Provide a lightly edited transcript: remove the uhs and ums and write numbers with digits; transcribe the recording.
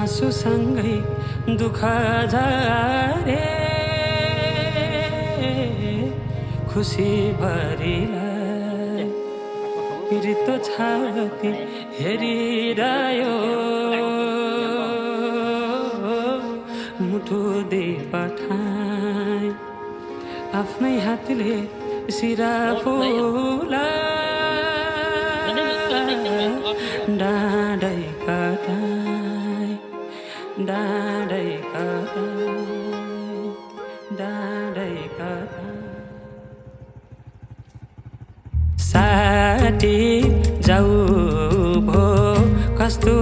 आँसुसँगै दुःख झारे खुसी भरिलाई रितो छाती हेरिरह्यो मुठु दे पठाए आफ्नै हातले सिरा फुला डाँडै कटाए डाँडै कटाए डाँडै कटाए साटी जाऊ भो कस्तो